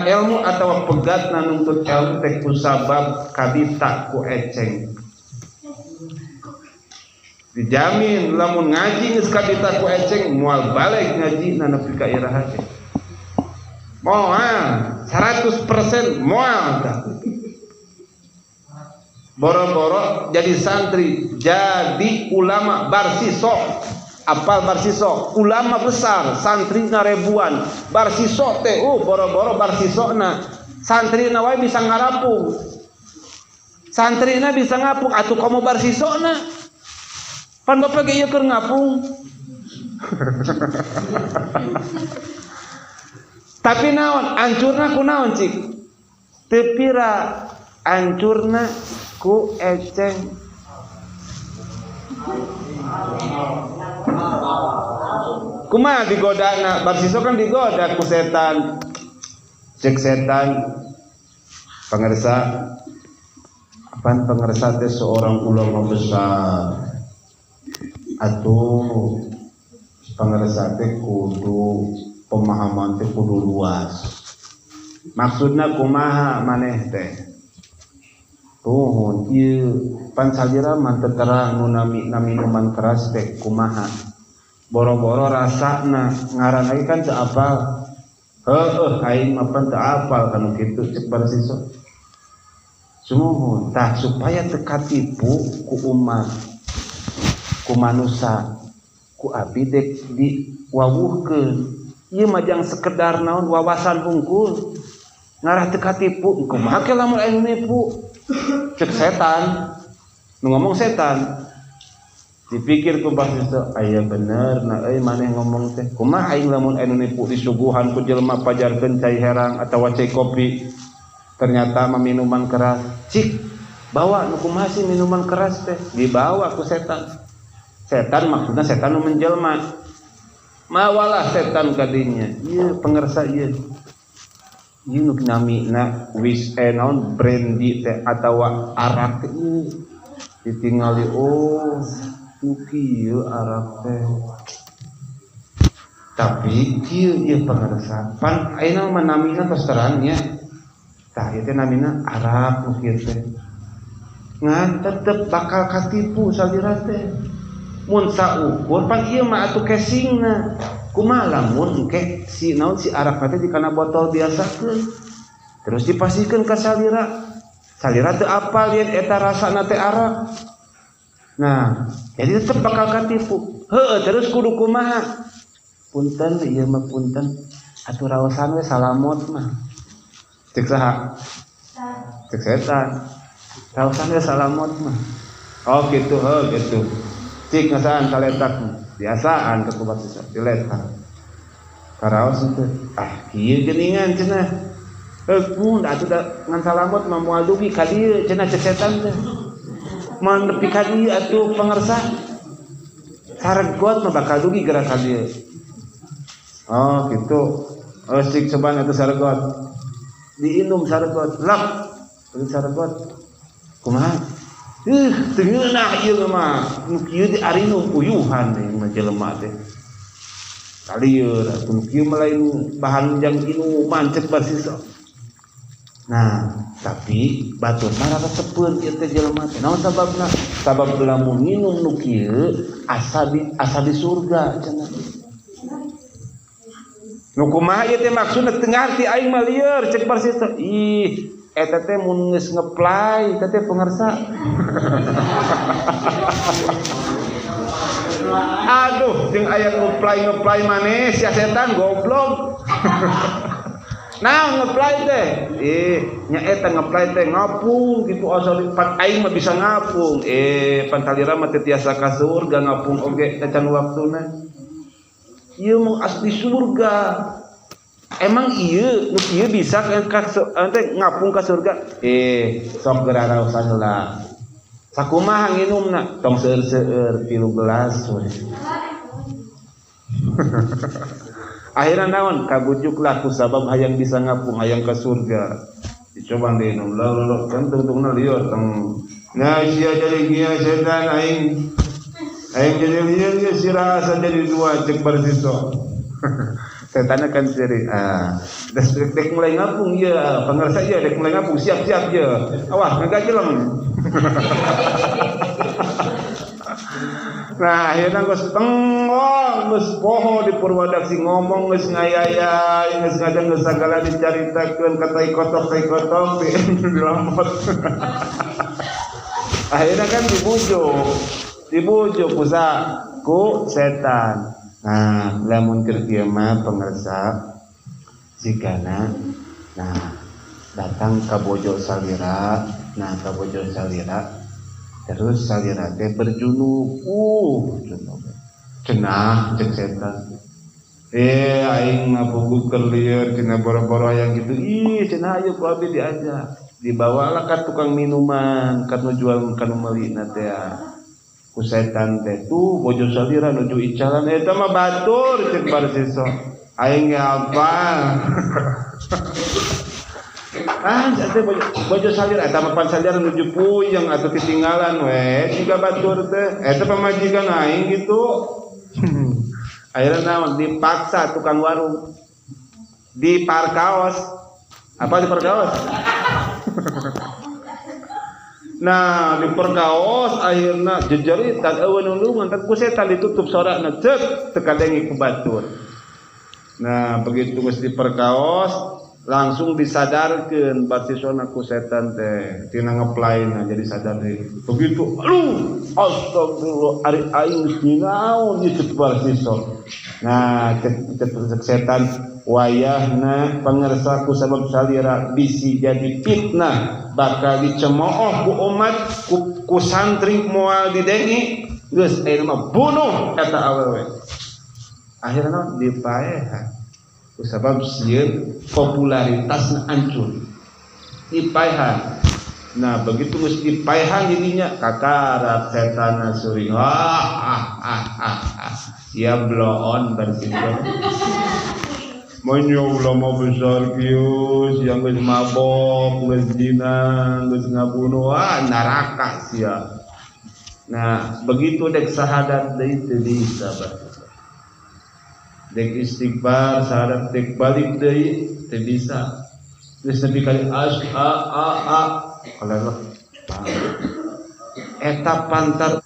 ilmu atau pegatna nuntut ilmu teh kusabab kabita ku eceng. Dijamin lamun ngaji geus kabita ku eceng moal balik ngaji na nepi ka iraha teh. Moal 100% moal tah. Boro-boro jadi santri, jadi ulama barsiso. Apal barsiso, ulama besar, santri na ribuan. Barsiso teh boro-boro barsiso na santri na wae bisa ngarapung. Santri na bisa ngapung atuh komo barsiso na. Pan bapak ge ieu keur ngapung. Tapi naon ancurna ku naon cik? Teu pira ancurna ku eceng. Kumaha digodana? Barsiso kan digoda ku setan. Cek setan pangersa, apaan pangersa teh seorang ulama besar. Atuh pangersa teh kudu pemahaman teh kudu luas. Maksudna kumaha maneh teh? Tuhun ieu pan salira mah teu terang nu nami minuman keras teh kumaha. Boro-boro rasana ngaran lagi kan teu apal. Heueuh aing mah pan teu apal kanu kitu cek barsiso. Sumuhun tah supaya teu katipu ku umat, ku manusa, ku abdi dek diwawuhkeun. Ieu mah jang sekedar naon wawasan hungkul. Ngarah teu katipu, kumaha ke lamun aing nipu? Cek setan. Nu ngomong setan. Dipikir ku barsiso, aya bener na euy maneh ngomong teh. Kumaha aing lamun anu nipu disuguhan ku jelema pajarkeun cai herang atawa cai kopi. Ternyata mah minuman keras. Cik, bawa nu kumaha sih minuman keras teh? Dibawa ku setan. Setan maksudna setan nu menjelma. Mawalah setan kadinya. Ieu pangersa ieu. Ieu nu namina wis naon brandy teh atawa arak teh ieu. Ditingali oh kieu arak teh. Tapi kieu ieu pangersa. Pan ayeuna mah namina tos terang nya. Tah ieu teh namina arak nu kieu teh. Ngan tetep bakal katipu salira teh. Mun saukur pan ieu mah atuh casingna. Kumaha lamun engke si naon si arak teh dikana botol biasakeun. Terus dipasihkeun ka salira. Salira teu apal yen eta rasana teh arak. Nah, jadi tetep bakal katipu. Heueuh terus kudu kumaha? Punten ieu mah punten. Atuh raosan we salamot mah. Cek saha? Cek setan. Raosan we salamot mah. Oh gitu, heuh gitu. Cik ngasaan kaletak biasaan ke kubat sisa diletak. Karaos teh. Ah, kieu geuningan cenah. Heuh mun atuh da ngan salamot mah moal dugi ka dieu cenah cek setan teh. Mun nepi ka dieu atuh pangersa saregot mah bakal dugi gerak ka dieu. Oh gitu. Oh cik coban atuh saregot. Diinum saregot, lap. Terus saregot. Kumaha? Teu ngeunah ieu mah. Nu kieu di arinum uyuhan ieu mah jelema teh. Kalieur atuh nu kieu mah lain bahan jang inuman cek barsiso. Nah, tapi batur mah resepeun ieu teh jelema teh. Naon sababna? Sabab lamun minum nu kieu asa di surga cenah. Nu kumaha ieu teh maksudna teu ngarti aing mah lieur cek barsiso. Ih, eta teh mun geus ngeplay eta teh pangersa. Aduh, jeung aya ngeplay-ngeplay maneh sia setan goblok. Nah, ngeplay teh. Nya eta ngeplay teh ngapung gitu asal pan aing mah bisa ngapung. Pan salira mah teu tiasa ka surga ngapung oge tacan waktuna. Ieu mah asli surga. Emang ieu nu kieu bisa ka teh ngapung ka surga? Sok geura raosan heula. Sakumaha nginumna? Tong seueur-seueur 3 gelas we. Akhirnya naon kabujuklah ku sabab hayang bisa ngapung hayang ke surga. Dicoba diinum lalu kan tungtungna lieur tong. Nah sia jadi kieu setan aing. Aing jadi lieur ieu sirah asa jadi dua cek barsiso. Setannya kan seri ah dek dek mulai ngapung ya pangersa ya dek mulai ngapung siap-siap ya awas ngagajeleng. Nah akhirnya geus tengok geus poho di Purwadaksi ngomong geus ngayaya geus ngajang geus sagala dicaritakeun ka tai kotok di lamot. Akhirnya kan dibujuk ku setan. Nah lamun keur kieu mah pangersa sigana nah datang ka bojo salira, nah ka bojo salira terus salira teh berjunub, junub cenah cek setan aing mah puguh keur lieur cenah boro-boro hayang gitu, ih cenah ayo ku abdi diajak, dibawalah ka tukang minuman ka nu jual ka nu meulina teh ku setan teh tuh bojo salira nuju icalan eta mah batur cek barsiso aing ge apa. Ah teh bojo salira eta mah pan salira nuju puyeng atuh titinggalan we siga batur teh eta pamajikan aing gitu. Akhirnya naon dipaksa tukang warung di parkaos apa di parkaos. Nah di perkaos akhirnya jejeritan eueun nulungan teh ku setan ditutup sorakna ceuk teu kadenge ku batur. Nah begitu geus di perkaos langsung disadarkeun barsisona ku setan teh tina ngeplaina jadi sadar deui. Begitu aduh astagfirullah ari aing geus ninaon ieu cek barsiso. Nah cek setan wayahna pangersa ku sabab salira bisi jadi fitnah bakal dicemooh ku umat ku santri moal didengi geus ayeuna mah bunuh eta awewe. Akhirna dipaehan ku sabab sieun popularitasna hancur dipaehan. Nah begitu geus dipaehan jadinya kakarak setan suri ah sia bloon bersih. Menyo ulama besar kieu sia geus mabok geus zina geus ngabunuh neraka sia. Nah begitu dek sahadat deui teu bisa barsiso. Dek istighfar sahadat dek balik deui teu bisa. Geus nepi kali as a a a kaleleh. Eta pantar